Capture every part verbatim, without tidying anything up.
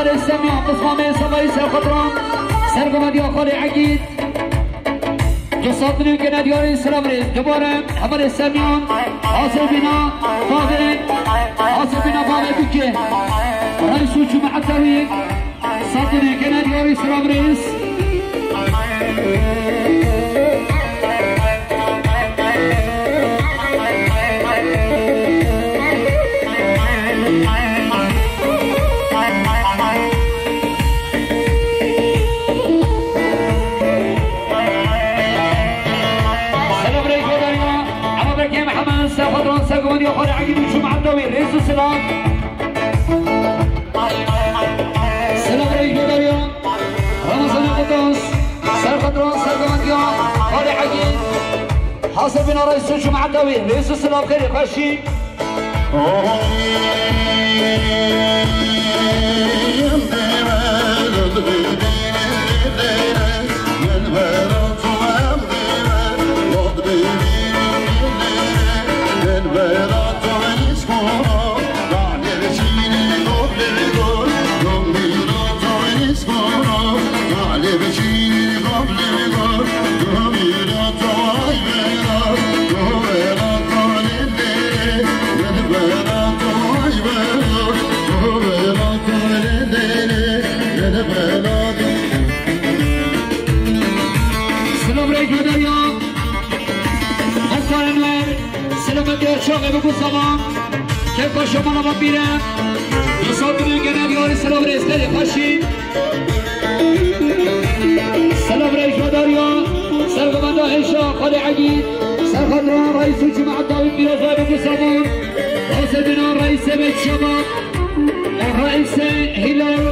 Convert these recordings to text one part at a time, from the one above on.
Semî, qismamê Sevayî Serxwedran, sergovendiya xalê Egîd. Du sed milyon gene diyarî silav rêz. Dubare hevalê Semî, hazir bîna bavê, hazir bîna bavê bike. Reis û cemaeta wî, sed milyon gene diyarî silav rêz. Selam rêz vedariya. Ema Bekê Mihemed, serxwedran, sergovendiya xalê Egîd û cemaeta wî, rêz û silav. Selam rêz vedariya. Ramazan Kutas, serxwedran, sergovendiya xalê Egîd. Hazir bîna reis û cemaeta wî, rêz û silav, xêr û xweşî. Silav rêz vedariya. Muxtar Enwer, selametê çaxê biku saman. Kêfxweşiya mala me pîr e. Du sed milyon gene diyarî silav rêz, xêr û xweşî. Silav rêz vedariya. Sergovenda hêşa xalê Egîd. Serxwedran, reis û cemaeta wî, pîroza biku saman. Hazir bîna reisê Beyt Şebab. Reisê Hîlal.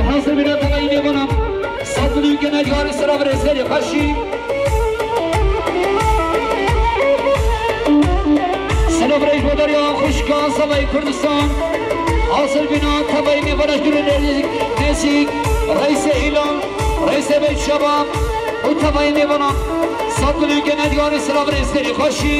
Hazir bîna tevayî mêvanan. Sed milyon gene diyarî silav rêz, xêr û xweşî. Silav rêz vedariya xwişka Sevayî Kurdistan. Hazir bîna tevayî mêvana ji dûr û nêzîk, nêzîk, reisê Hîlal, reisê Beyt Şebab û tevayî mêvanan. Sed milyon gene diyarî silav rêz, xêr û xweşî.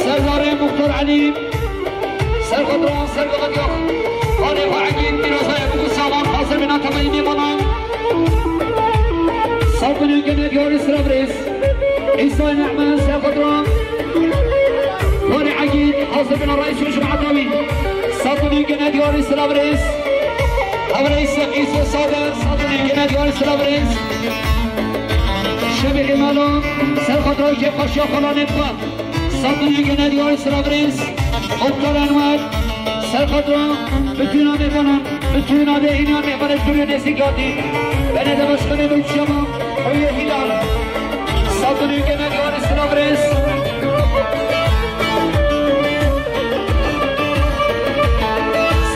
Serdarê Muxtar Elî, serxwedran, sergovendiya xalê xwe Egîd, pîroza ye biku saman, hazir bîna tevayî mêvanan. Sed milyon gene diyarî silav rêz. Îsa Nehme, serxwedran, xalê Egîd, hazir bîna reis û cemaeta wî. Sed milyon gene diyarî silav rêz. Ev reis Îsa Sadir, sed milyon gene diyarî silav rêz. Şevê Îmalo, serxwedran, kêfxweşiya xalanê xwe. Sed milyon gene diyarî silav rêz. Muxtar Enwer, serxwedran, bitûna mêvanan, bitûna dê hînan mêvanê ji dûr û nêzîk hatî. Belediye Başkanê Beyt Şebab, Xweyê Hîlal. Sed milyon gene diyarî silav rêz.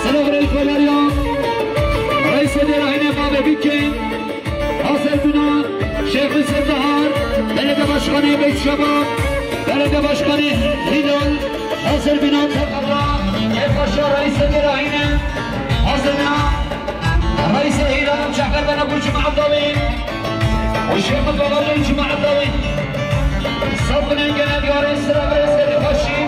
Silav rêz vedariya. Reisê Dêrahînê bavê bike. Hazir bîna Şêx Husên Bahar, Belediye Başkanê Beyt Şebab, Belediye Başkanê Hîlal, hazir bîna tevahî, kêfxweşiya reisê Dêrahînê, hazir bîna reisê Hîlal, Cafer Bena ku cemaeta wî, û Şêx Mutfak û cemaeta wî. Sed milyon gene diyarê silav rêz, xêr û xweşî.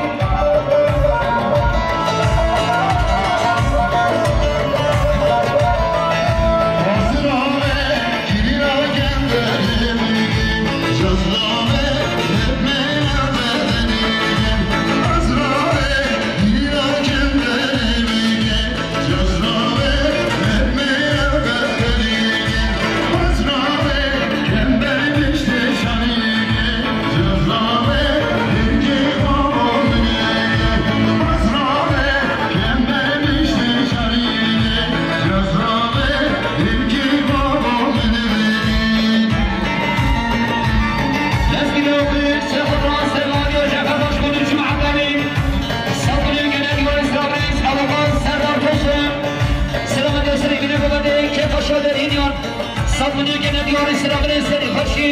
Sed milyon gene diyarê silav rêz, xêr û xweşî,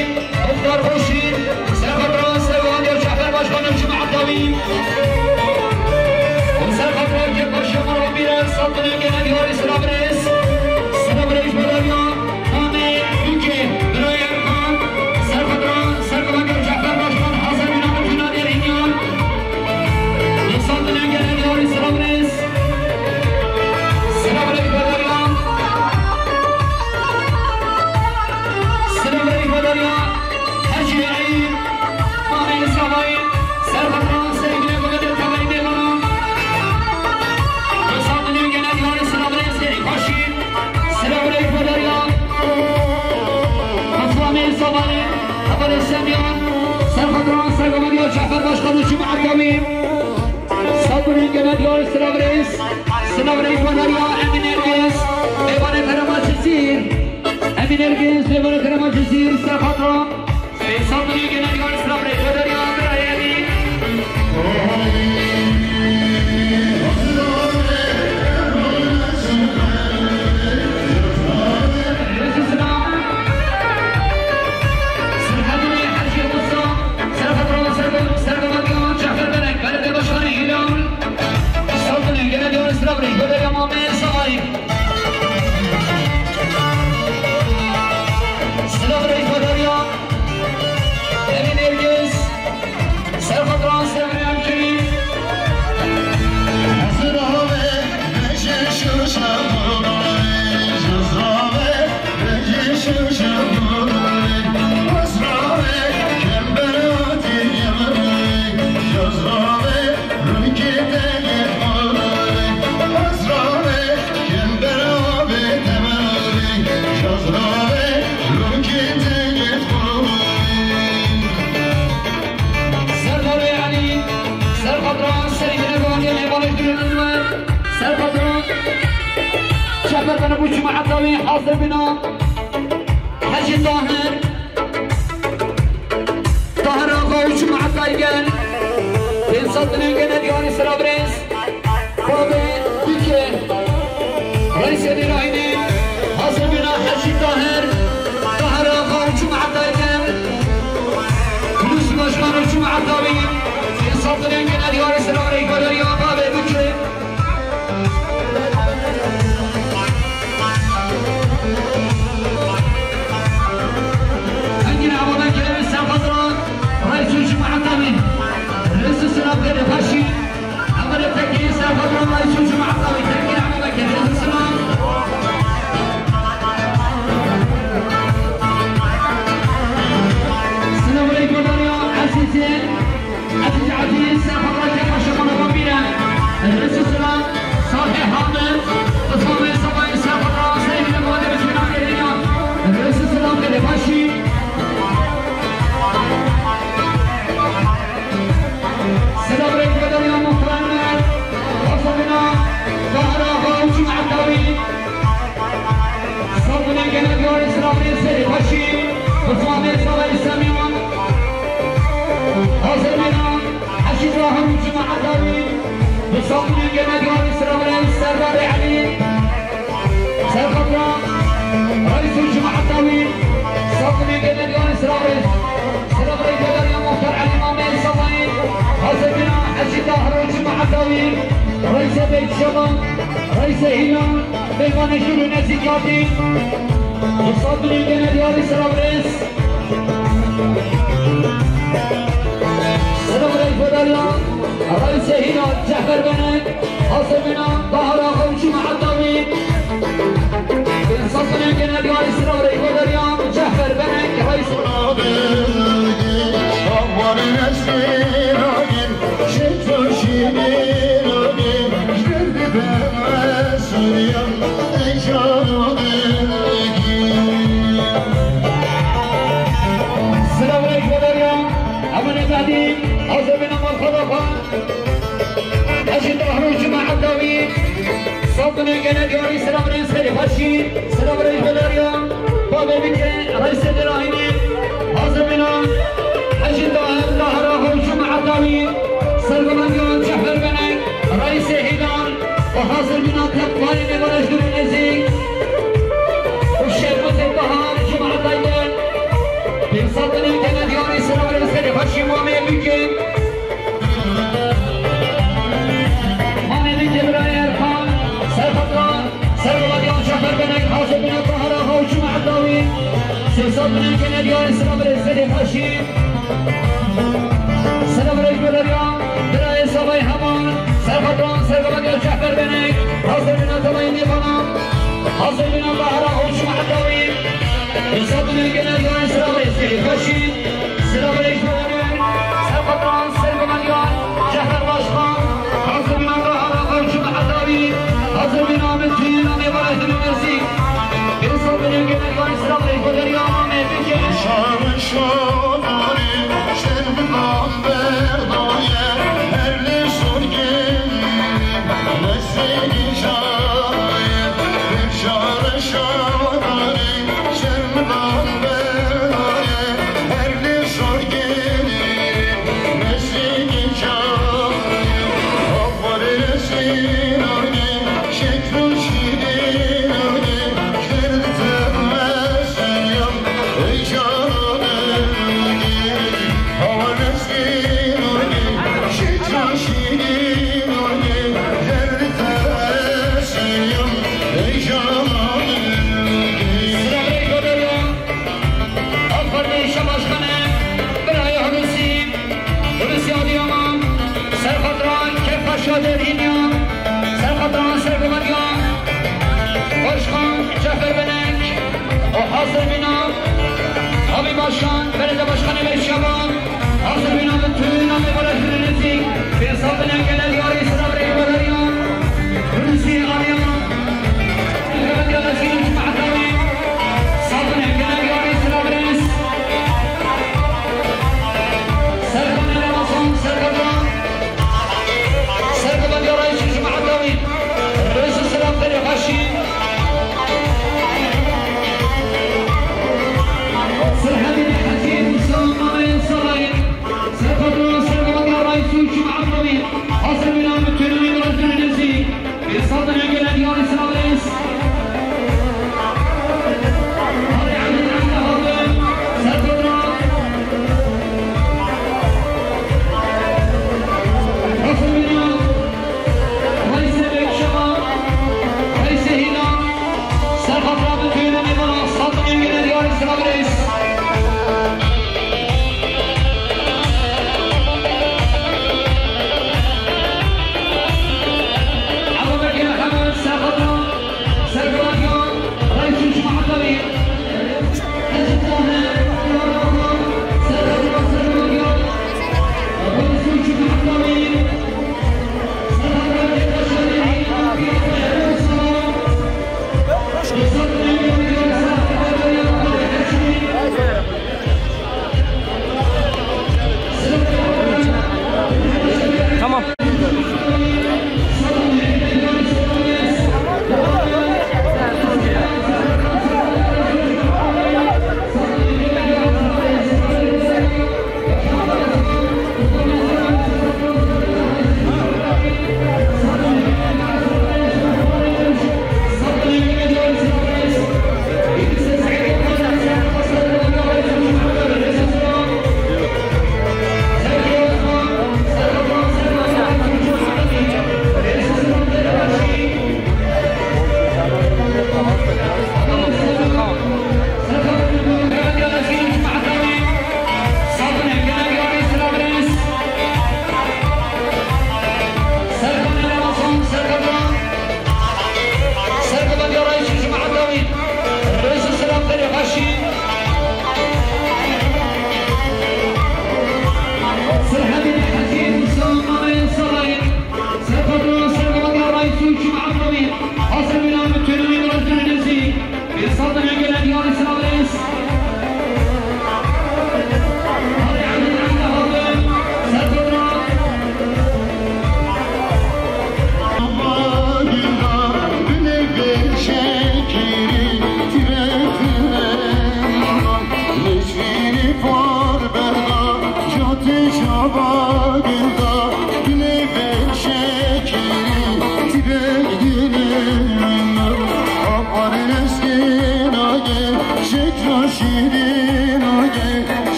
Muxtar Xweşî, serxwedran, sergovendiya Cafer Başkan û cemaeta wî. Û serxwedran kêfxweşiya me re bîre, sed milyon gene diyarê silav rêz, silav rêz ji Beledîya Namê Bûkê. Semyan, Serxatran, Sergomediya Cafer Başkan û Cuma Eddawî. Sabirî gene diyar Silavrêz. Silavrêz Badariya Emîn Ergez. Mêvanê Kerema Cizîr. Emîn Ergez, mêvanê Kerema Cizîr, Serxatran. Sabirî gene diyar Silavrêz Badariya Birayê Emîn. Serxatran Serxatran Kerîm. Serdarê Elî, Serxatran, serî bine bavê mêvanê dirin we. Serxatran, Cefer bene bû Cuma Eddawî, hazir bina. Hecî Tahir, Tahir Axa û Cuma Eddawî gel. Pênc sed milyon gene diyarî Silavrêz. Babê Bike, Reîsê Dîrayînê, hazir bina Hecî Tahir, Tahir Axa û Cuma Eddawî gel. Kulûs Başkan û Cuma Eddawî, Esatine gene diyarî Silavrêz Badariya Babê Bike. Engin Abadan gelen Serxatran, Reîs û Cuma Eddawî. Reîs û Silavrêz Paşî. Emirê Tekî Serxatran Reîs û Cuma Eddawî, Tekî Ebu Bekir, Reîs û Silam. Silavrêz Badariya Ezîzê, Ezîz Ezîz, Serxatran Kefa Şemala Bambîre, Reîs û Silam, Salih Hamid, Osman Bey Sabayî, Serxatran Seyîd Ebu Bekir, Reîs û Silam, Gelê Paşî. Silavrêz Badariya Muhtar Emer, Hasan Bina, Tahir Axa û Cuma Eddawî. Sabine gene diyarî Silavrêz Serî Paşî, Osman Bey Sabayî Semyan. Hazir bina, Hecî Tahir û Cuma Eddawî. Sabine gene diyarî Silavrêz Serdarê Elî. Serxatran, Reîs û Cuma Eddawî, Sabine gene diyarî Silavrêz, Silavrêz Badariya Muhtar Elî Mamê Sabayî, hazir bina Hecî Tahir û Cuma Eddawî, Reîsê Beyt Şeban, Reîsê Hîlan, mêvanê jûr û nezîkatî, Sabine gene diyarî Silavrêz. Silavrêz Badariya, Reîsê Hîlan, Cefer Benek, Hazir bina Bahar Axa û Cuma Eddawî. Pênc sed milyon gene diyarî Silavrêz Badariya, Cefer Benek, Reîs. Silavrêz Badariya, Emin Ebedî, hazir bina Malxada xwe. Hecî Tahir û Cuma Eddawî, Sabine gene diyarî Silavrêz Serî Paşî, Silavrêz Badariya, Babê Bike, Reîsê Dêrahînê, hazir bina, Hecî Tahir, Tahir Axa û Cuma Eddawî, Sergomendiyan Cefer Benek, Reîsê Hîlan, û hazir bina Teplayê Mêvanê jûr û nezîk, û Şermûzê Bahar, Cuma Eddawî, Pênc sed milyon gene diyarî Silavrêz Serî Paşî Mamê Bike. Mane li Cebraîl Erkan, Serxatran, Serxatran Şefer Benek, Hazir Bina Bahar Axa û Cuma Eddawî. Sê sed milyon gene diyarî Silavrêz Serî Paşî. Silavrêz Badariya, Birayê Savay Heman, Serxatran, Serxatran Şefer Benek, Hazir Bina Temayî Nêvana, Hazir Bina Bahar Axa û Cuma Eddawî. Sê sed milyon gene diyarî Silavrêz Serî Paşî. Silavrêz Badariya, Serxatran, Sergomendiyan, Cefer Başkan, Hazir Bina Bahar Axa û Cuma Eddawî, Hazir Bina Metin, Amê Barajin Mesî. Pênc sed milyon gene diyarî Silavrêz Badariya, Amê Bike.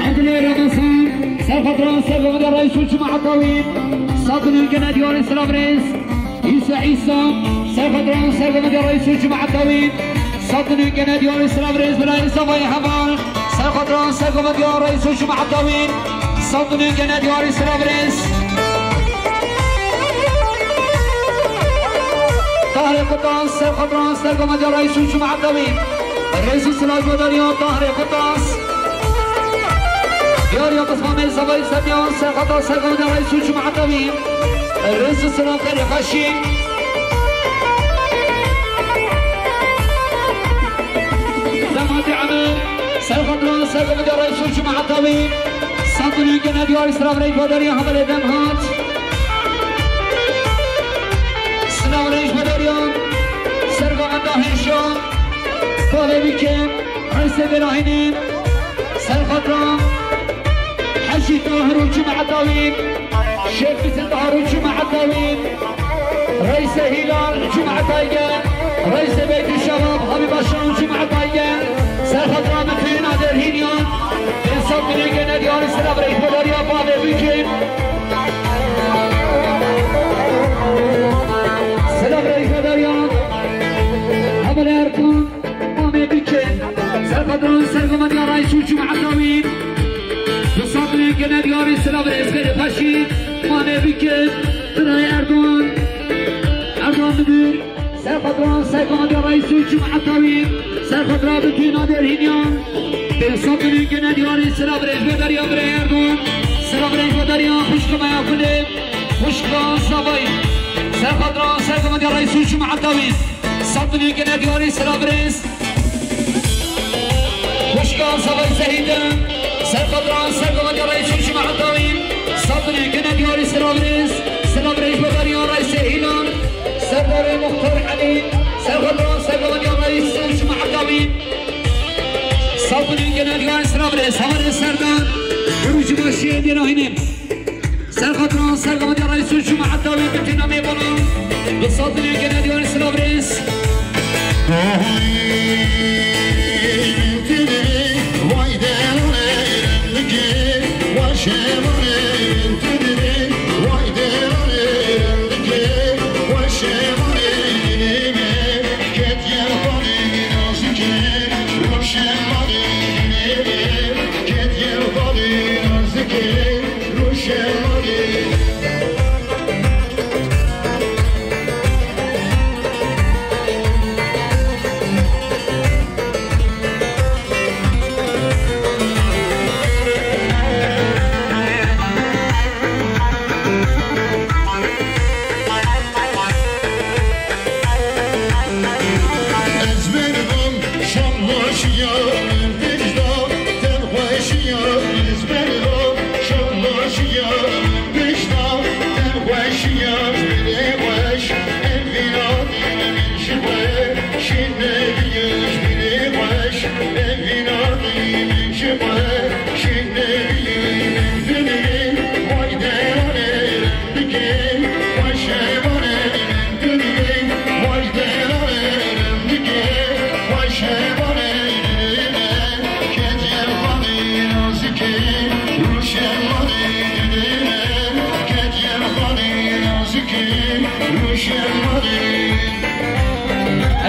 Abdullah Ramazan, serxwedran, serxwedran reîs û cemaeta wî. Sed milyon gene diyarî silav rêz. Îsa Îsa, serxwedran, serxwedran reîs û cemaeta wî. Sed milyon gene diyarî silav rêz, birayê Zavayê Heval. Serxwedran, serxwedran reîs û cemaeta wî. Sed milyon gene diyarî silav rêz. Tahrê Qutas, serxwedran, serxwedran reîs û cemaeta wî. Rêz û silav guhdarî ya Tahrê Qutas. Diyarî ya Qismamê Zavayê Semyan, serxwedran, serxwedran reîs û cemaeta wî. Rêz û silav xêr û xweşî. Dematê Emir, serxwedran, serxwedran reîs û cemaeta wî. Sed milyon gene diyarî silav rêz guhdarî ya hevalê Demhat. Silav rêz guhdarî ya serxwedran hêşan. Bavê bikin, Reîsê Berahînî. Serxwedran Hecî Tahir û cemaeta wî, Şêx Fîzil Tahir û cemaeta wî, Reîsê Hîlal cemaeta gel, Reîsê Beytî Şebab Habîb Aşan cemaeta gel, serxwedran Mitîn Aderhînyan, pênc sed milyon gene diyarî silav rêz guhdarî ya bavê bikin. Silav rêz guhdarî ya Hevalê Erkan. Mamê bikin, serxwedran, serxwedran reîs û cemaeta wî. Du sed milyon gene diyarî silav rêz xêr û xweşî. Mamê bikin, birayê Erdogan. Erdogan Müdür, serxwedran, serxwedran reîs û cemaeta wî. Serxwedran Mitîn Aderhînyan. Pênc sed milyon gene diyarî silav rêz guhdarî ya birayê Erdogan. Silav rêz guhdarî ya xwişka me ya gulê. Xwişka Zavayî. Serxwedran, serxwedran reîs û cemaeta wî. Sed milyon gene diyarî silav rêz. Xwişka Zavayê Zehîdin, serxwedran, serxwedran reîs û cemaeta wî. Sed milyon gene diyarî silav rêz. Silav rêz guhdarî ya Reîsê Hîlal. Serdarê Muxtar Elî, serxwedran, serxwedran reîs û cemaeta wî. Sed milyon gene diyarî silav rêz. Hevalê Serdar, Rûcbaşiyê Berahînî. Serxwedran, serxwedran reîs û cemaeta wî, Mitîn Amê Baran. Du sed milyon gene diyarî silav rêz.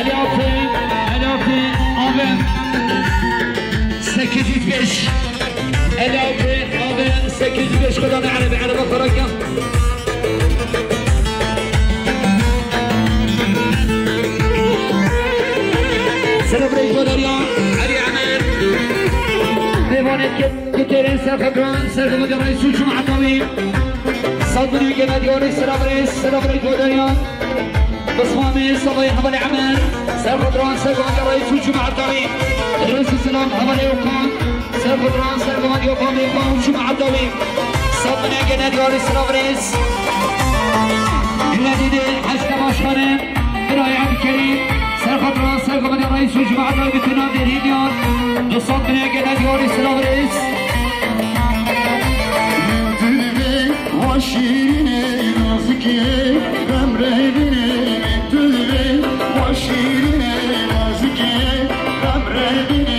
Elî Apê, Elî Apê, Avê sekiz yüz beş. Elî Apê, Avê sekiz yüz beş. Xweda me erebe, erebe xwe rake. Serê Goderya, Elî Emer. Mêvanê ke-, Kutêrên Serxwedran, Serxwedê Reîs û Cuma Dawî. Sed milyon gene diyarê Serê Goderya. Bismamê Savayê Hevalê Emer, Serxwedran, Serxwedê Reîs û Cuma Dawî. Rêz û selam Hevalê Okan, Serxwedran, Serxwedê Okan, Okan û Cuma Dawî. Sed milyon gene diyarê Serê Reîs. Gine dîdê Hecde Başkanı. Birayê Ebdulkerîm, Serxwedran, Serxwedê Reîs û Cuma Dawî, bi tena derî diyan. Du sed milyon gene diyarê Serê Reîs. Dilê wa şîrînê nazikê, bemrê binê. Dilê wa şîrînê nazikê, bemrê binê.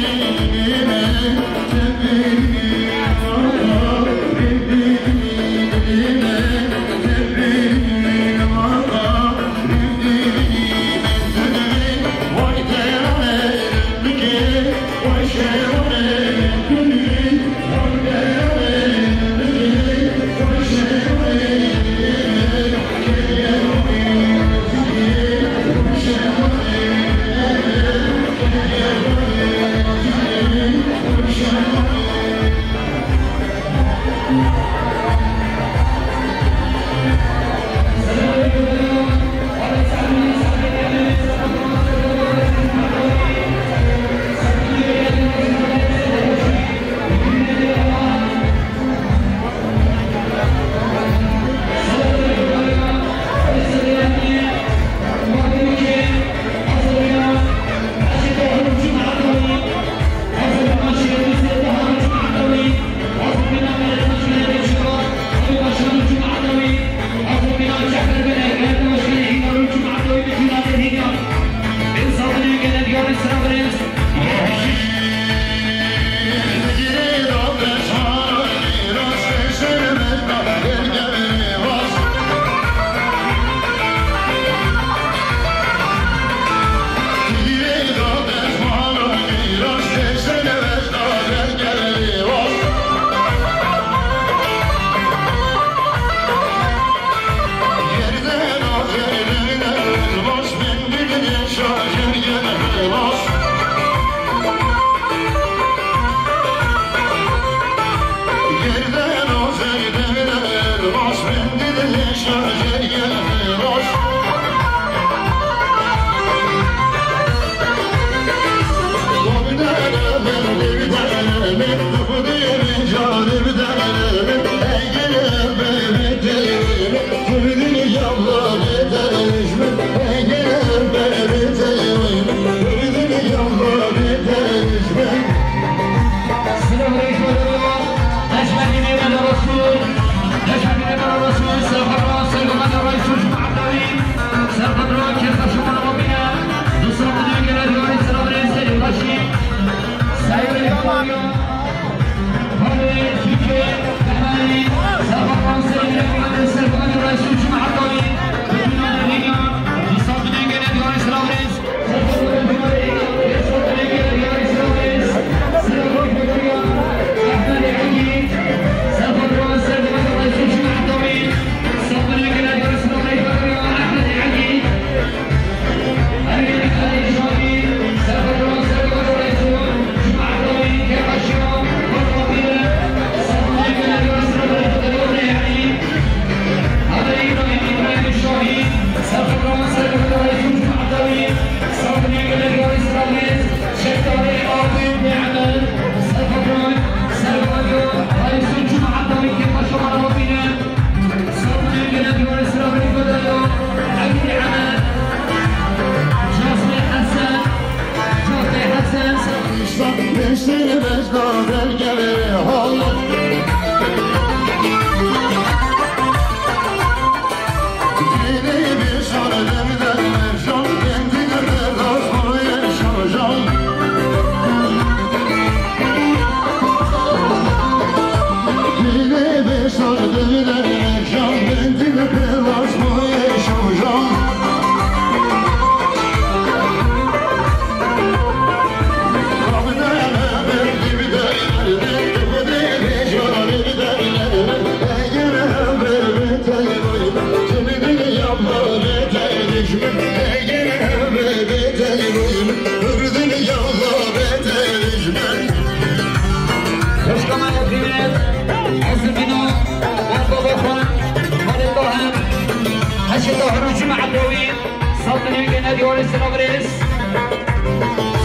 Silav rêz.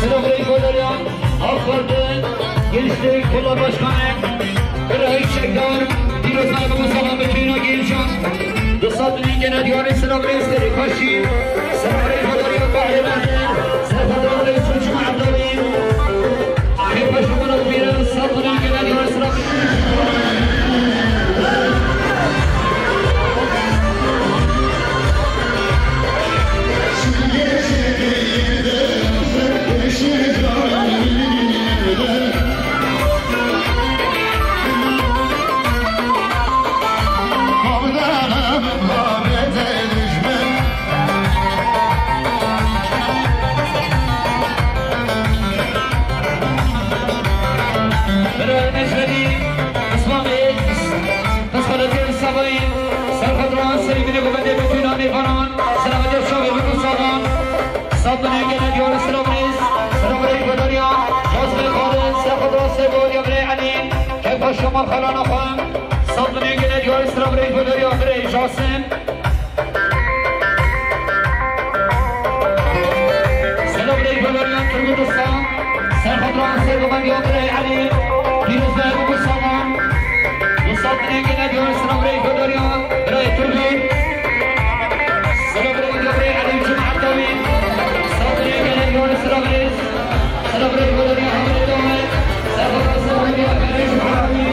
Silav rêz Godarya. Aferdin. Gençlik Kolla Başkanı. Birayî Çekdar. Pîrozbay Bû Salam bi tîna gençan. Di sed bin gene diyarê silav rêz derê kaşî. Silav rêz Godarya Bahri Mehdi. Silav rêz Suçma Abdalî. Ahê paşa bana bîre. Sed bin gene diyarê silav rêz. Birayê Necdedî, Osman Bey, Xizxaletê Sebayî, Serxedran, Serî Binê Govendê, bütün Amêvanan, Selametê Şavê Bû Salam, Sed bin gene diyarê silav rêz, silav rêz Godarya, Jasmîn Xalid, Serxedran Seybo, Yavrê Elî, Keyfa Şamar Xalana Xan, Sed bin gene diyarê silav rêz Godarya, Birê Jasmîn. Silav rêz Godarya, Turgut Usta, Serxedran Seybo, Yavrê Elî, Pîrozbay Bû Salam. Sed bin gene diyarê silav rêz Godarya, Birayê Turgut. Silav rêz Godarya, Elî Cuma Abdalî. Sed bin gene diyarê silav rêz. Silav rêz Godarya, Hamilê Dawet. Silav rêz Godarya, Elî Cuma Abdalî.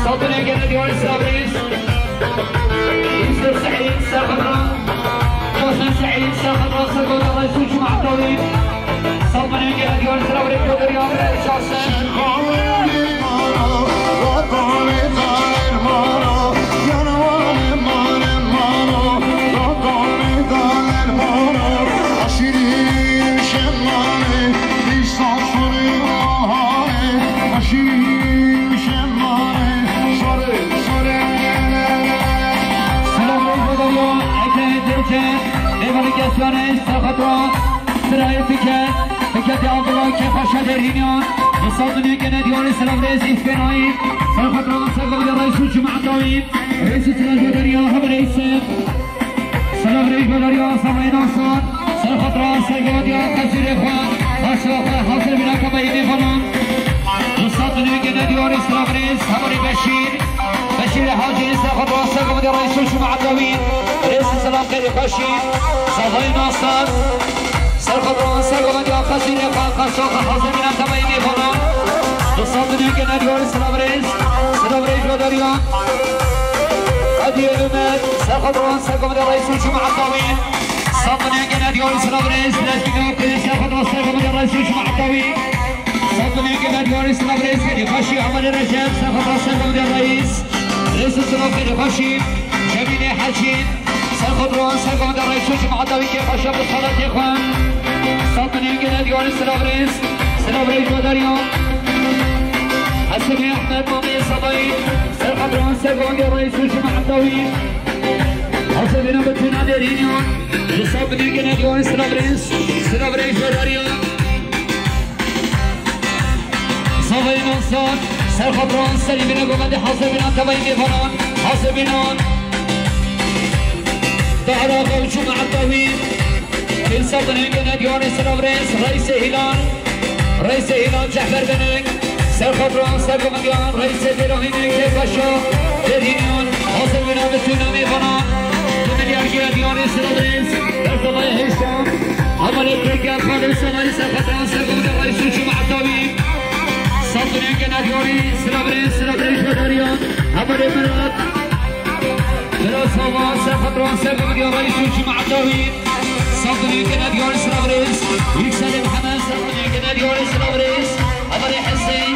Saltanê gene diyarê Selabrêz. Yusuf Seîd Serxedra. Hasan Seîd Serxedra, Sergoda Resul Cuma Dawî. Saltanê gene diyarê Selabrêz, Goderya Şahsen. Selam Rojbadariya, Eke Dewçe, Lêvalikesyanê, Serxedra, Sirayê Bike, Bike de Abdullah, Kefaşa Derhînyan, Musa Binê gene diyarê Selam Rêz Îfkênayî, Serxedra, Serxedra Reîs û Cuma Dawî. Reîs û Siraj Goderiya, hemî reîs. Selav Rêj Goderiya, Serayê Nasar. Serxedra, Sergoderiya, qesîrê xwe. Qasra xwe, hazir bîna kemeyî mêvanan. Usta Binê gene diyarê Selav Rêz, hemî Beşîr. Beşîrê Hacî, Serxedra, Sergoderiya, Reîs û Cuma Dawî. Reîs Selam Qêrê Beşîr. Serayê Nasar. Serxedra, Serxedra, qesîrê xwe, qasra xwe, hazir bîna kemeyî mêvanan. Usta Binê gene diyarê Selav Rêz, Selav Rêj Goderiya. Qedîyê Umed, Serxedra, Serxedra, Reîs û Cuma Dawî. Usta Binê gene diyarê Selav Rêz, Lezgîna Kulê, Serxedra, Serxedra, Reîs û Cuma Dawî. Usta Binê gene diyarê Selav Rêz, Xêrê Xweşî, Amelê Recep, Serxedra, Serxedra, Reîs. Reîs Selav Xêrê Xweşî, Cemîlê Hecî. Serxedra, Serxedra, Reîs û Cuma Dawî, Kefaşa bi saletê xwe. Saltanê gene diyarê Selav Rêz, Selav Rêj Goderiya. Hesenê Ehmed, Mamê Selayî, Serxedra, Serxedra, Reîs û Cuma Dawî. Sebina bi tûna derîniyan, li sab binê gene diwan sira birêz, sira birêz vedariya. Savayê Mansar, ser xatran serî bine govendê hazir bina tevayî mêvanan, hazir bina. Dahra xewçû me'etawî. Însaf binêke nediyarê sira birêz, reîsê Hîlan, reîsê Hîlan Cehber binêk, ser xatran ser gomendiyan, reîsê Dêrahînê Kêpaşa, Dêrhîniyan, hazir bina bi tûna mêvana, bi milyar giya diyarê sira birêz, bertavaya hêşta, hevalê Pêker Xalid Semayî ser xatran ser gomendiyan, reîs û cemaetawî, sab binêke nediyarê sira birêz, sira birêz vedariyan, hevalê Mirat, Mirat Sava, ser xatran ser gomendiyan, reîs û cemaetawî, Sab binêke nediyarê sira birêz, Yükselê Mihemed, sab binêke nediyarê sira birêz, Hevalê Hesên,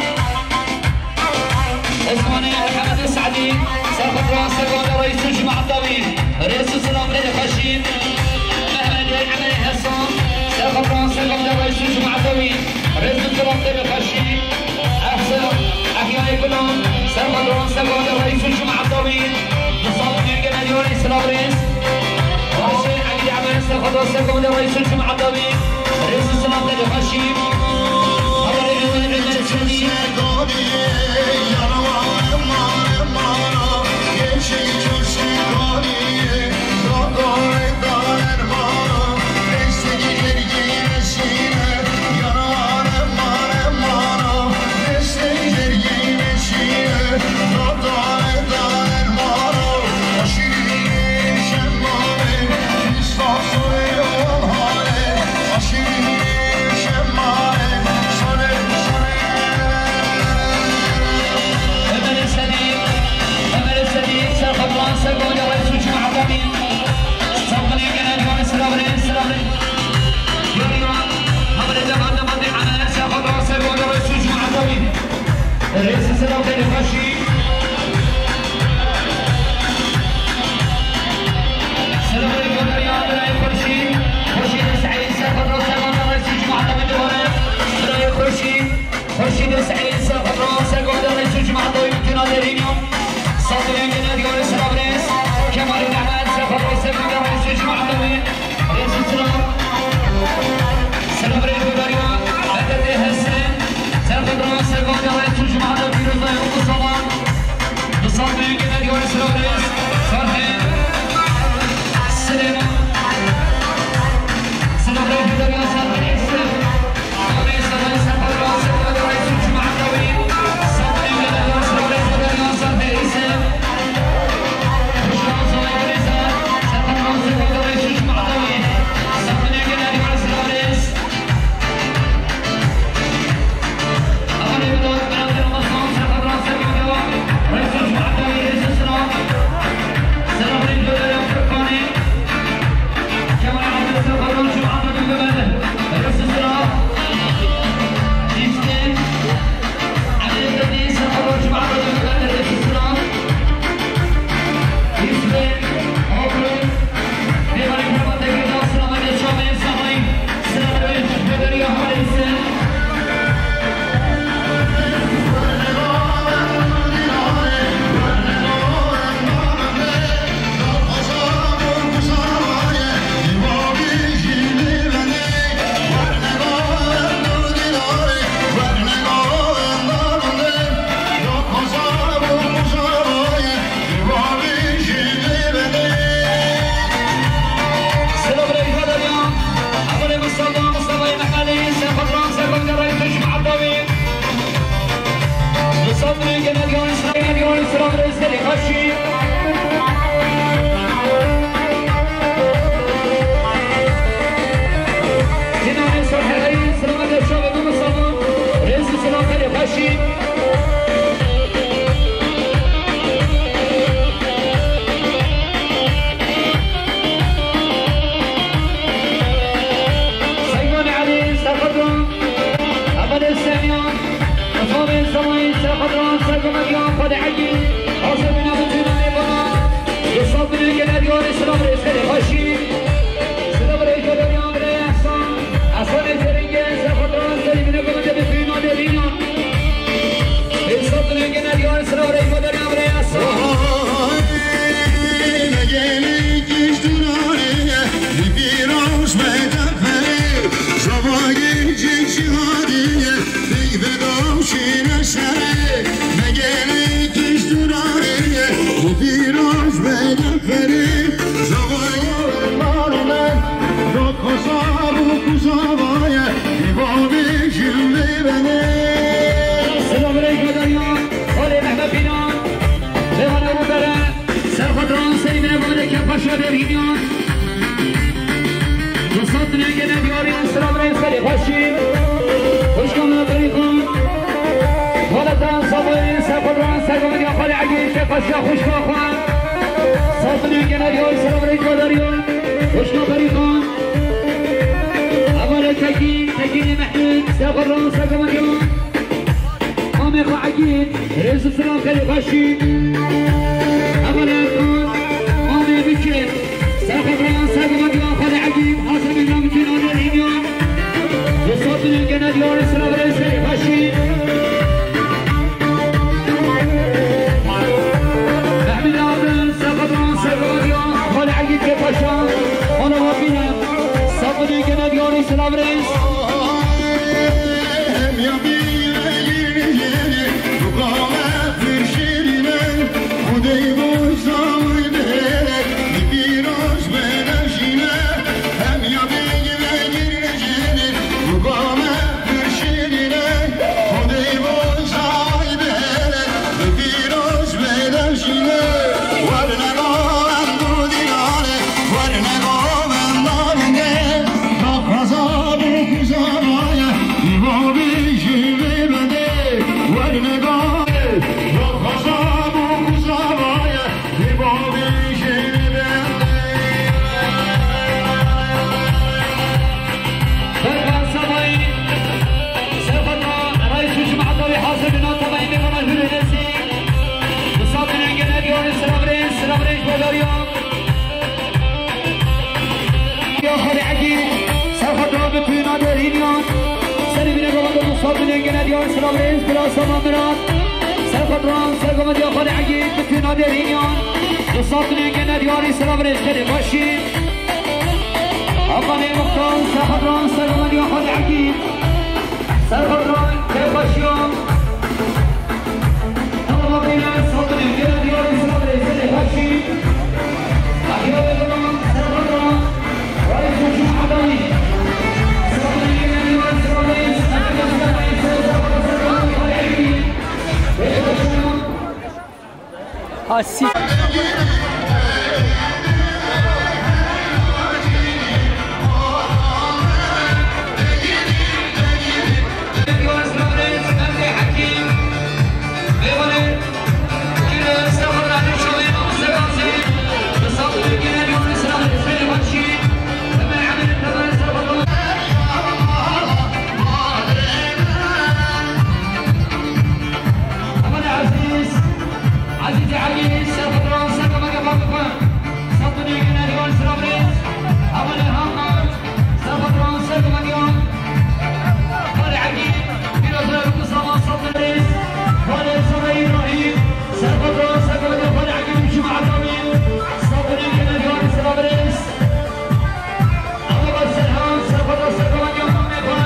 Osmanê Mihemed Se'dî, ser xatran ser gomendiyan, reîs û cemaetawî, rêz û silam xêrê xweşî, Mehmedê Emelê Hesan, ser xatran ser gomendiyan, reîs û cemaetawî, rêz û silam xêrê xweşî, Ehsen, Ehyayê Gulan, ser xatran ser gomendiyan, reîs û cemaetawî, Li sab binêke nediyarê sira birêz, Başê Elî Emer, ser xatran ser gomendiyan, reîs û cemaetawî, rêz û silam xêrê xweşî, hevalê Emer, Emer Çelî. Ömer Esedî, Ömer Esedî, ser xatran ser gomendiyan, reîs û cemaetawî. Sab binêke nediyarê sira birêz, sira birêz. Yoriyan, hevalê Cemal Cemal Emer, ser xatran ser gomendiyan, reîs û cemaetawî. Rêz û silam xêrê xweşî. Sira birêz vedariya birayê Xurşîd, Xurşîdê Seîd, ser xatran ser gomendiyan, reîs û cemaetawî dibare. Birayê Xurşîd. Xurşîdê Seîd, ser xatran ser gomendiyan, reîs û cemaetawî bi tûna derîniyan. Sab binêke nediyarê sira birêz, Kemalê Mehmed, ser xatran ser gomendiyan, reîs û cemaetawî, rêz û silam. Sira birêz vedariya, Bedetê Hesen, ser xatran ser gomendiyan, reîs û cemaetawî, pîrozbaya Ummu Salan. Li sab binêke nediyarê sira birêz, Serhê Silêman. Sira birêz vedariya Serhê Silêman. Seyman Elî, Sefedran, Emelê Semyan, Efamê Zemayî, Sefedran, Sergomediyan, Xwedê Egî, Hazir bîne bi tûna mêvanan, li sab binêke nediyarê silav rêz xêrê xweşî, silav rêz vedariyan birayê Ehsan, Ehsanê Zêrîngê, Sefedran, Serî bîne govendê bi tûna derînan. Li sab binêke nediyarê silav rêz vedariyan birayê Ehsan. Gece çiharî ye, peyveda şîne şerê, me gelê tişt û rarê ye, û pîroz be deferê, zavayê me, zot xwezar û kuzavaye, ê bavê jin vê benê. Selamünaleyküm Derya, Xalê Mehmet Bînan, Lêwana Rûbere. Serxwedran Seyîd Nebûne ke paşa derhîniyan. Dostat nêgene diyarî silav rê serê xweşî. Xwişka me berî xwe. Xaleta Sabayê serxwedran sergovendiya xalê Egîd ke paşa xwişka xwe. Sat nêgene diyarî silav rê kadariyan. Xwişka berî xwe. Hevalê Tekî, Tekînê Mehmûd serxwedran sergovendiyan. Mamê xwe Egîd, rêz û silav xêrê xweşî. Hevalê Erkan, mamê Bikir, serxwedran sergovendiya xalê Egîd, hazir bîne mîna derhîniyan. Dostat nêgene diyarî silav rê serê xweşî. Mehmûd Adil, serxwedran sergovendiya xalê Egîd ke paşa, xala Wabîne. Sat nêgene diyarî silav rêz. Serkan Sabayî, serxwedran, reîs û cemaeta wî hazir bîne, tebayî mêvana hûr û hêzî. Dostat nêgene diyarî silav rê, silav rê ji bo dariya. Ya xalê Egîd, serxwedran bi tûna derhîniyan. Serê bîne gavanda dostat nêgene diyarî silav rê, bila Sama Mirat. Serxwedran, sergovendiya xalê Egîd, bi tûna derhîniyan. Dostat nêgene diyarî silav rê, serê xweşî. Amanê Muxtar, serxwedran, sergovendiya xalê Egîd. Serxwedran, kêfxweşiya. Tamam, bîne, sabirê, gene diyarî sabirê, serê xweşî. Ahiya Bêguman, serxwedran, reîs û cemaeta wî. Sabirê, gene diyarî sabirê, serê xweşî, serxwedran, serxwedran, xalê Egîd. Kêfxweşiya. Asî. Aman Ezîz, Ezîzê Elî, serxwedran, sergovendiya xalê xwe. Sat nêgene diyarî silav rêz. Aman Hakan, serxwedran, sergovendiya xalê Egîd. Pîroz be, bi salan sat rêz. Xalê Sabayî Îbrahîm, serxwedran, sergovendiya xalê Egîd û cemaeta wî. Sat nêgene diyarî silav rêz. Aman Serhan, serxwedran, sergovendiya mamê xwe.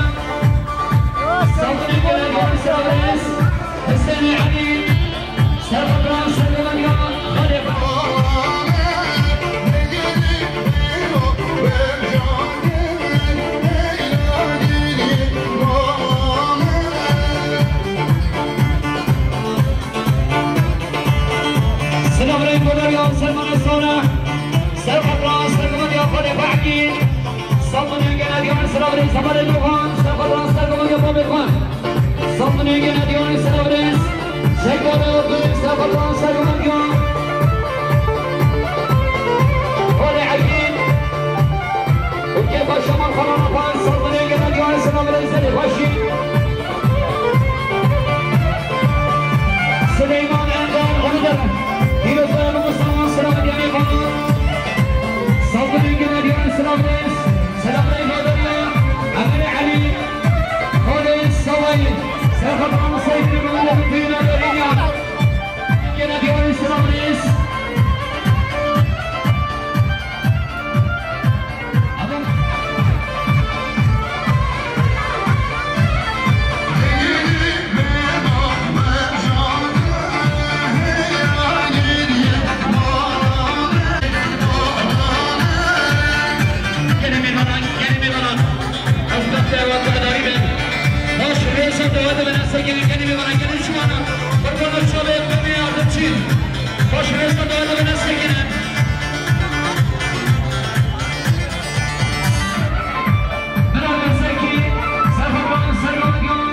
Sat nêgene diyarî silav rêz. Husênê Elî, serxwedran, sergovendiya xalê xwe. Silav rê godarî Sermana Sona, serxwedran, sergovendiya xalê xwe Egîd. Sat nêgene diyarî silav rê, Semerê Dogan, serxwedran, sergovendiya babê xwe. Sat nêgene diyarî silav rêz. Şekdara Abdulî, serxwedran, sergovendiya xalê Egîd. Û kêfa şeman xwe rana xwe, sat nêgene diyarî silav rêz, serê xweşî. Sileyman Ender, onu da pîroz be, bi salan silav diyarî xwe. Sat nêgene diyarî silav rêz. Silav rêz godarî Emirê Elî. Xalê Sabayî, serxwedran Seyîd Bêguman, bi tûna derhîniyan. Gene diyarî silav rêz. Dawete bine sekinî, gelî bê bana, gelî şiwana. Kurban û çavê bê yardimçî. Baş rêsta dawete bine sekinî. Bira Besekî, Serhat Bayan, Serhat Bayan,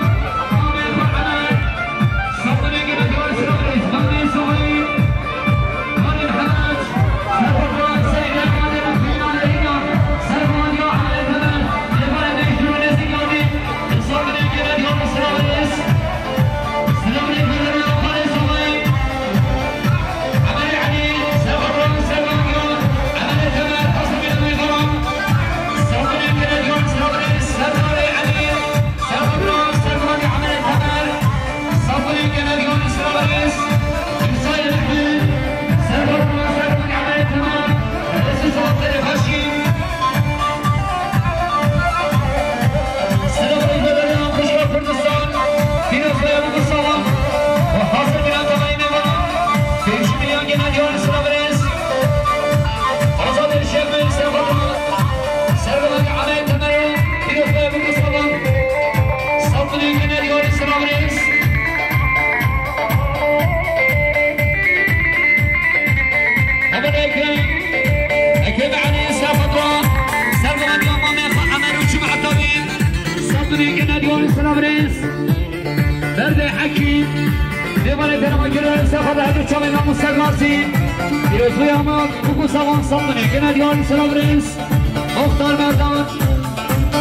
Ahmet Bahadır, Sabri Gene Diyar Sırabres, Sabri Sabri, Halil Hac, Serhat Bayan, Seyda Kadir, Fina Leyla, Serhat Bayan, Ahmet Bahadır, Levent Beşiktaş, Sabri Gene Diyar Sırabres. Selamünaleyküm, belediye, Kuşka Kurdistan, Pîroz Bey, bu salam. Hazır bir antamayın evana. Pêşî milyon gene diyor, selam veririz. Azad Erşef Bey, selam. Serkan Ahmet Temel, Pîroz Bey, bu salam. Saf milyon gene diyor, selam veririz. Hemen Ekrem, Ekrem Ali, Serhat Doğan, Serkan Yaman, Emer Uçum Atavi, Sabri Genel Yol Sınav Reis, Berde Hakim, Devam eden Akira, Serhat Hadi Çalın, Musa Gazi, Yozlu Yaman, Kuku Savan, Sabri Genel Yol Sınav Reis, Muhtar Merdan,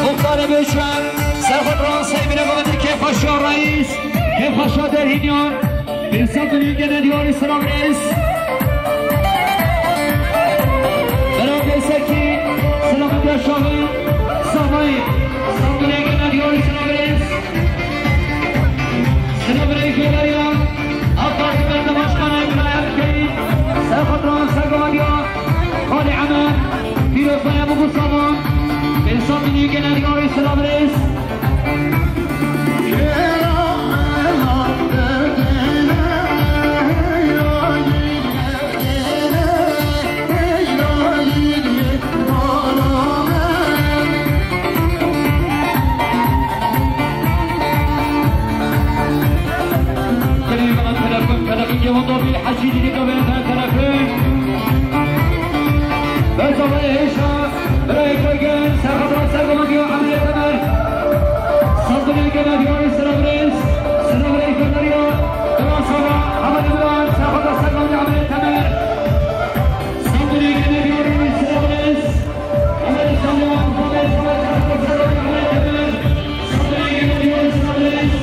Muhtar Ebu Şuan, Serhat Doğan, Sayın Bine Baba'da Kefaşa Reis, Kefaşa Derhinyan, Insaf Ülke ne diyor, İslam Reis. Beraber Seki, Selamet Yaşar'ı, Samay, İstanbul Ege ne diyor, İslam Reis. Selamet Ege ne diyor, AK Parti Belediye Başkanı İbrahim Keyif, Serhat Doğan Sergavadiya, Kale Emer, Firoz Baya Bugu Saman, Insaf Ülke ne diyor, İslam Reis. Telefon, telefon, telefon, telefon. Bes, Allah'a eşya. Birayê Koygen, Serxwedar Sergoman diyor, Emre Temer. Sandalye gene diyor, Sınav Reis. Sınav Reis gönderiyor. Tamam, sonra Ahmet İmran, Serxwedar Sergoman diyor, Emre Temer. Sandalye gene diyor, Sınav Reis. Ahmet İslam diyor, Ahmet İslam, Serxwedar Sergoman diyor, Emre Temer. Sandalye gene diyor, Sınav Reis.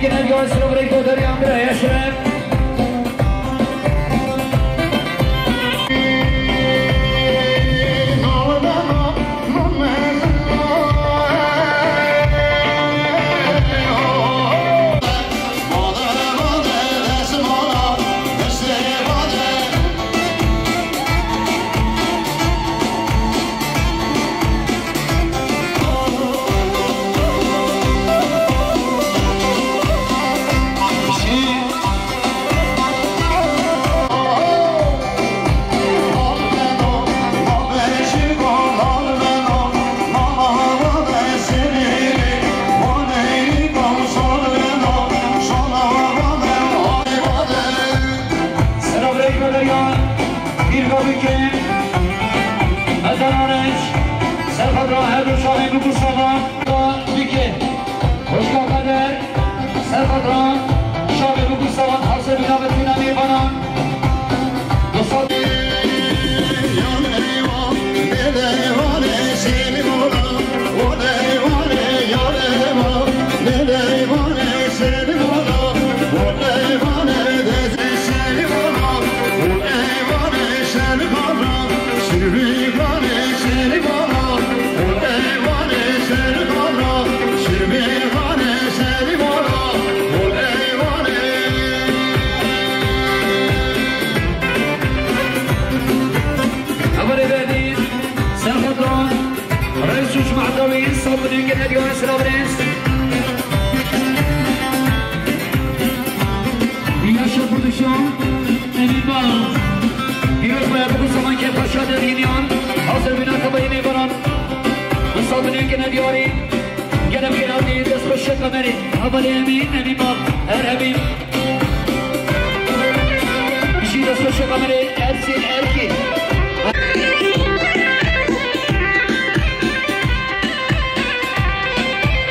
Gene bir sıra break, Dodorian, bir Eşref. Selamun aleyküm ya. Bir kabike. Ezan hariç. Serhat Rahat Uşak'ın bu kursama. Bike. Hoş geldin. Serhat Rahat. Şabe bu kursama. Hazır bir davet. Hevalê Bedîr, Serhat Ran, Reis û Cemaetawî, sab binên gene diyarê silav rêz. Yaşa Kurdistan, Emin Bal. Pîroz be, bu zaman ke paşa derîniyan, hazir bina kabayî mêvanan. Sab binên gene diyarî, gene bînatî, dest xweş kamerî. Hevalê Emîn, Emîn Bal, her Emîn. Ji destxweşê Emirê Ersîn Erkî.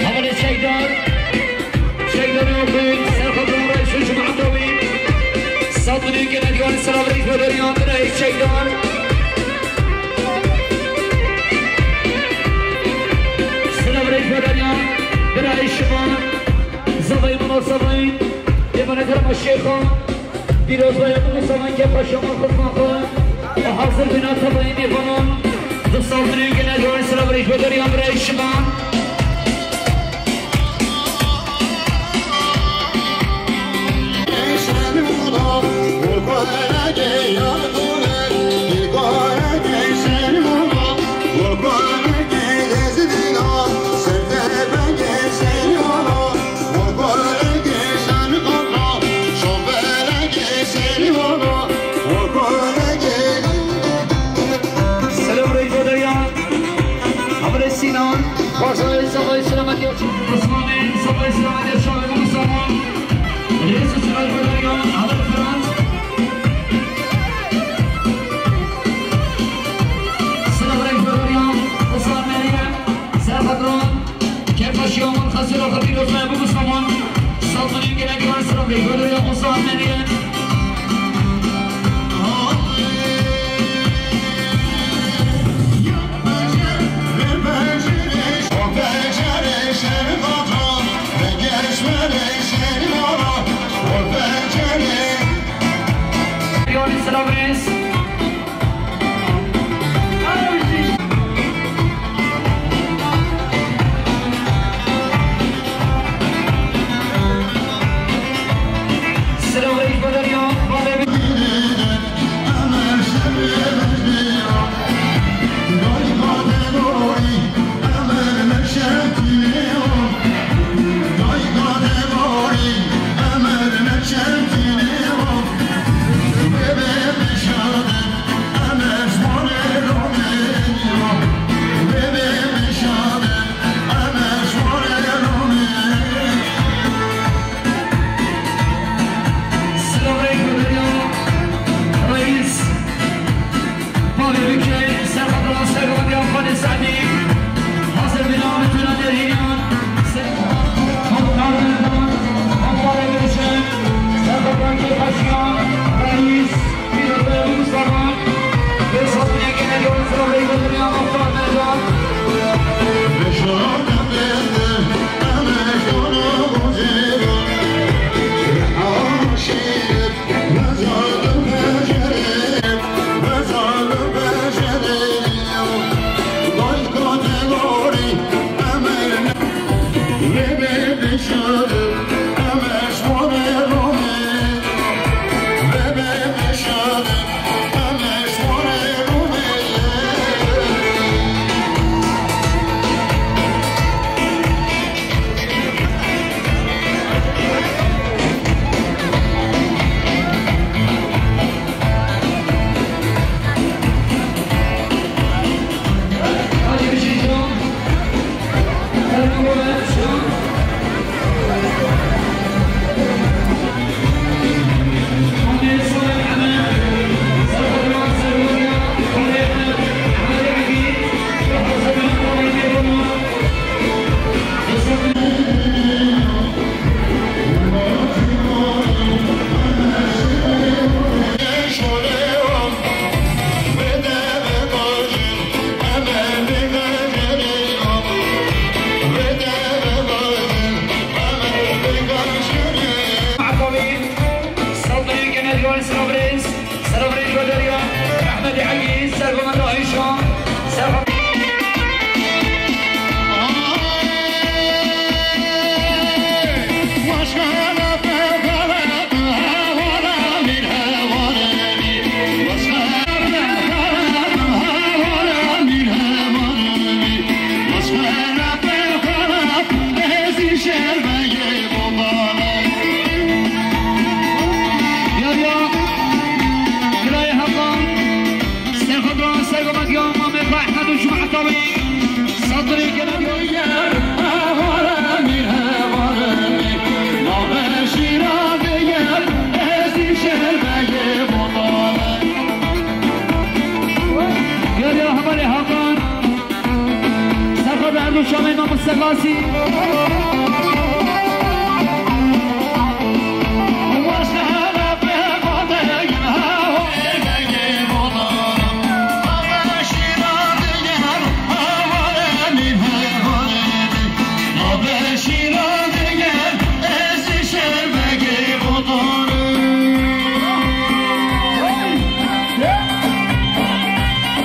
Hevalê Çekdar. Çekdar Yordun. Serxwe Doğru. Şu Cuma Dawî. Sat milyon gene diyarî selav reyt ve deryan. Birayê Çekdar. Selav reyt ve deryan. Birayê Şivan. Zavayê Mala Zavayê, êvanê kerema Şêxan, pîrozbaya min û Zavan ke paşa min xizma xwe, hazir bîna tevayê mêvanan, di sal binên gene diyarî selav rêj ve deryan birayê Şivan. Selam Reyfo Derya. Amre Sinan. Varsa Sabah Selamet Yalçın. Osman'ın Sabah Selamet Yalçın. Reis Reyfo Derya. Amre Fırat. Selam Reyfo Derya. Osman Meryem. Serhat Doğan. Kerpaşiya min xesira xwe pîroz me, bibo saman. Sazanên gelek van sira vê gulê ya Musa Meriye. Yanî sira vês.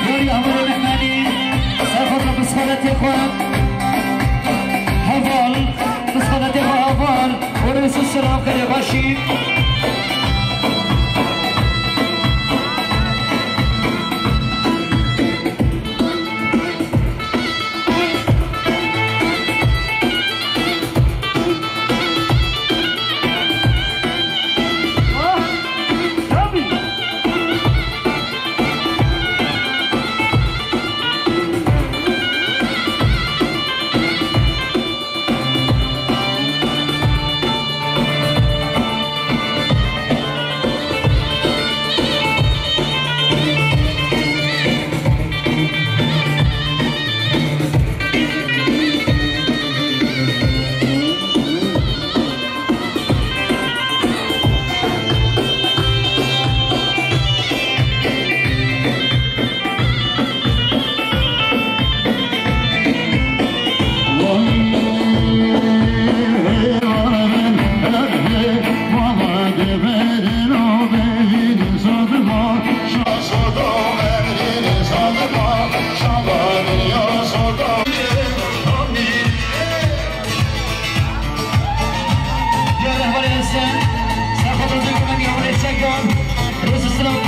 Yarî hevalê mehmenî, serxwe bi sixaletê xwe. Heval, bi sixaletê xwe heval. Û rêz û silav xêrê xweşî. Diyar Ehvalê Esen, serxwe bi dû gumendî hevalê Çekyan, rêz û silav.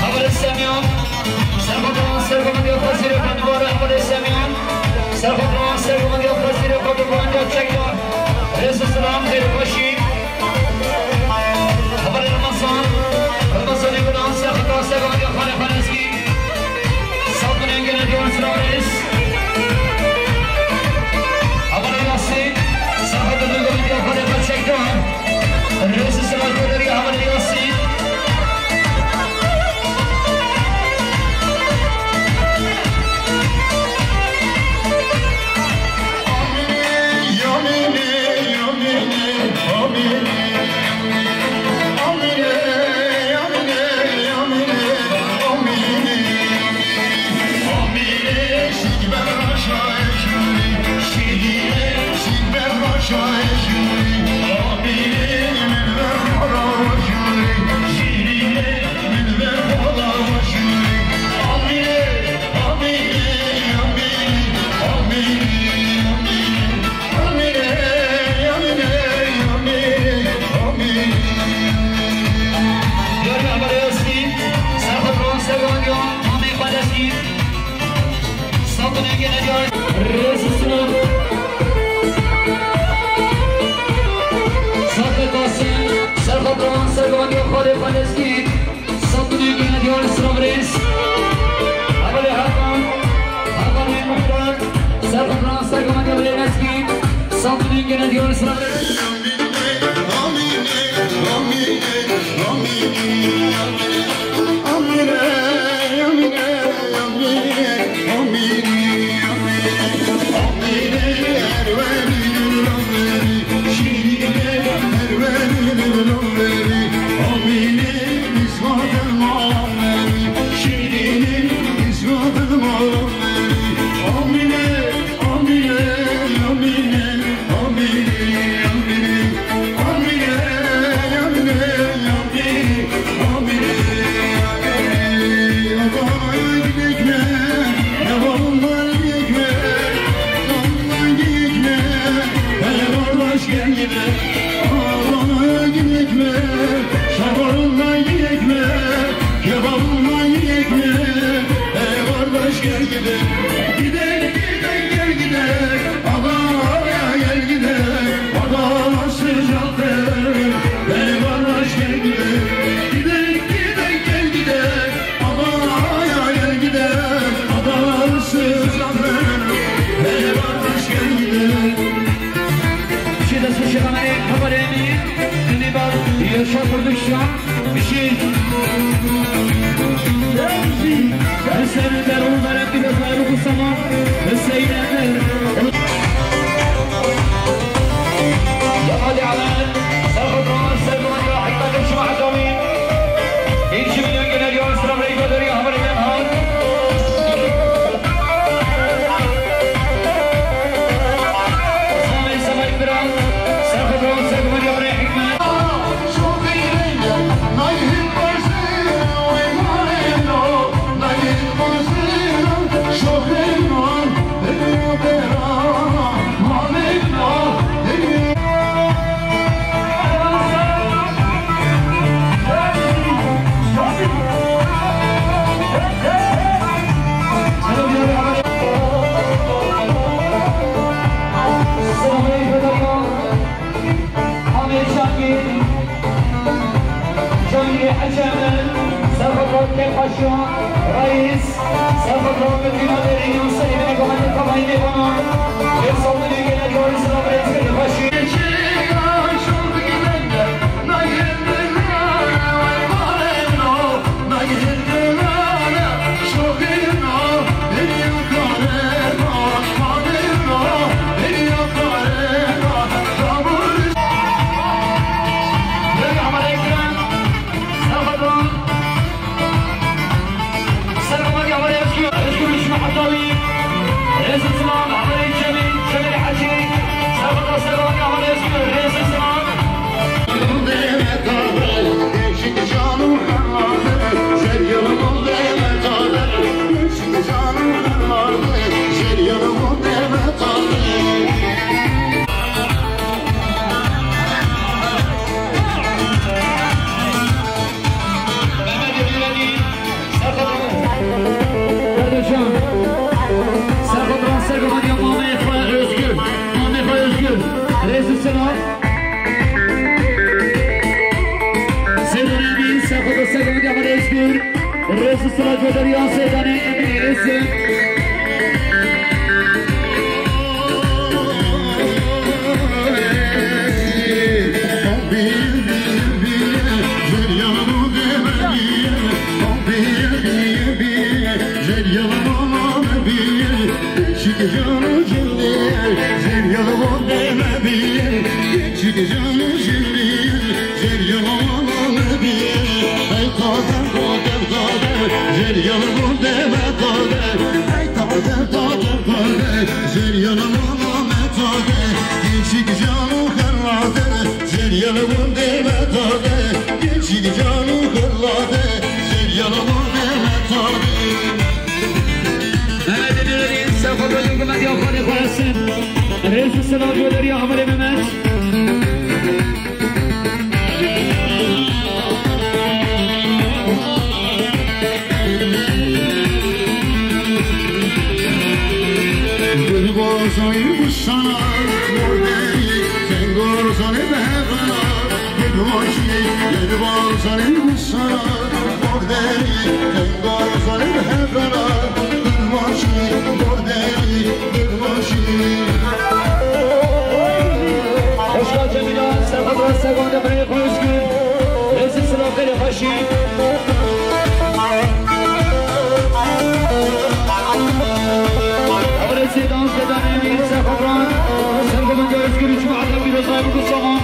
Hevalê Semyon, serxwe bi ser gumendî xwe zîrê xwe dubare hevalê Semyon, serxwe bi ser gumendî xwe zîrê xwe dubare Çekyan, rêz û silav, xêr û xweşî. Hevalê Remezan, Remezanê Gulan, serxwe bi ser gumendî xwe lê xwe lezgî. Sağ olun, gene diyoruz, Rares. Abone Yasin, sağ olun, gene diyor, Kadir Kaçak'tan. Rezi Sırat Kadir, Abone Yasin. Serxwe bi wan ser gavandî xwe lê xwe lezgî. Sed û nîv gene diyar Îslam Reis. Hevalê Hakan, Hakan Muxtar, serxwe bi wan ser gavandî xwe lê lezgî. Sed û nîv gene diyar Îslam Reis. Gidek, gidek, gel gidek. Adana'ya gel gidek, Adana sıcaktır. Beni kardeş gel gidek. Gidek, gidek, gel gidek. Adana'ya gel gidek, Adana sıcaktır. Beni kardeş gel gidek. Şiddet Şehane'ye haberimi, Dilibar, Yaşar Kurdistan, bir şey. Hüseyin Erol Meret bir de sahibi kutsama. Hüseyin Emir. Cemal Ahmet, Serhat Doğan, Serhat Doğan, Hikmet Işma Hatawi. Bir iki milyon gelen yol sıra Reyko Derya, Hamar Eden Han. Osman Bey, Sabah İkram, Serhat Doğan, Serhat Doğan, Hikmet. Amê Şakir, Cemîlê Hecem, Serxoto Kêpaşiyan, Reîs, Serxoto Medîna Derî, Yûnus Elî, Komandê Kamayî Nêvanan, Kêp Salmanê Genel Yûnus Elî, Reîs Kêpaşiyan. Serxotan, Serxotan, Serxotan, Mamê xwe Özgür, Mamê xwe Özgür, Rêz û Silav. Seydanê Emîn, Serxotan, Serxotan, Mamê Özgür, Rêz û Silav, Coderiya Seydanê Emîn, Rêz. Mehmet Demirel'in Serxotan Gurmediya Xalê Xwarasin. Rêz û Silav Coderiya Amirê Mehmet. Gulbozayı bu sana, morderi, sen gorzane behrana, gulbaşı, gulbozayı bu sana, morderi, sen gorzane behrana, gulbaşı, morderi, Hoşka Cemîla, Serxotan Sergon, Demirê xwe Özgür, Rêz û Silav Xêrê Xweşî. Amirê Seydan, Seydan Emîn, Serxotan, Sergon Özgür, Cuma Adem, Pîrozay, Bugusama.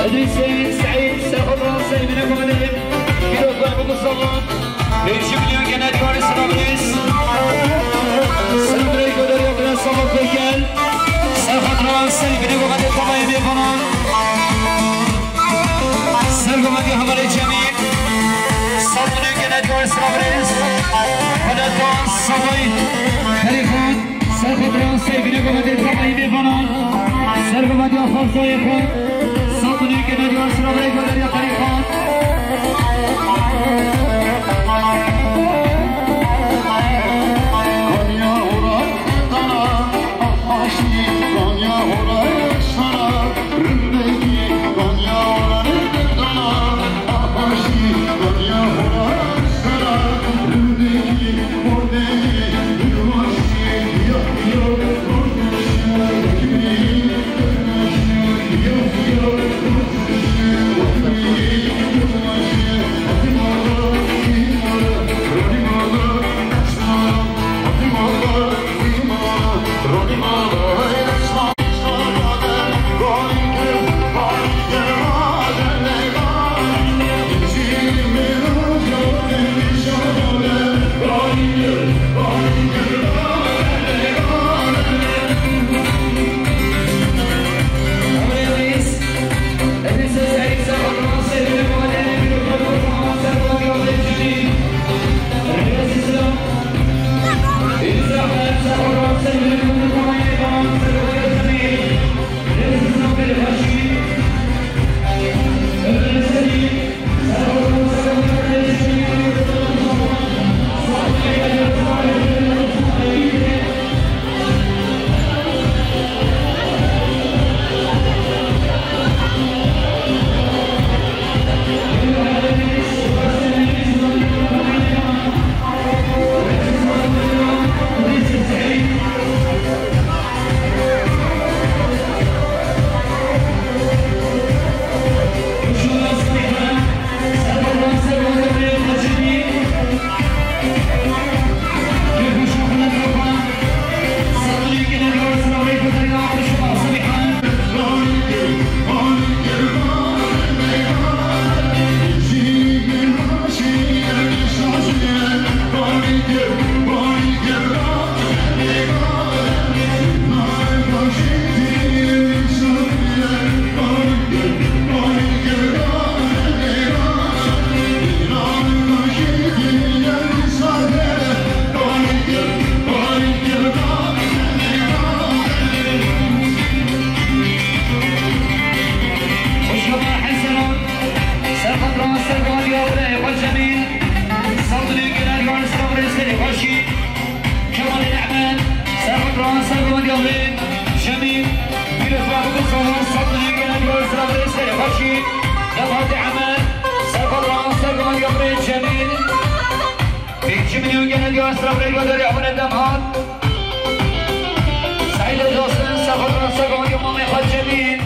Edrîsê Seîd, Serxotan Seîd, Mine Komelê, Pîrozay, Bugusama. Beş milyon gene diyoruz Sırabres. Sırabres gönderiyor biraz sabah gel. Serhat Ravan Selim, bine bu kadar tamam yemeği falan. Sergo Medi Hamare Cemil. Sat milyon gene diyoruz Sırabres. Kadar Doğan Sabay. Telefon. Serxotan Seyfine Gometê Tamayî Mêvanan. Sergo Medi Xalzayê xwe. Sat milyon gene diyoruz Sırabres gönderiyor Telefon. Cemîl. Pêncî milyon gene diyor sıra buraya gönderiyor. Abone de hat. Saîd Özolsun, Sefo Transa, Gomyo Mamê Xal Cemîl.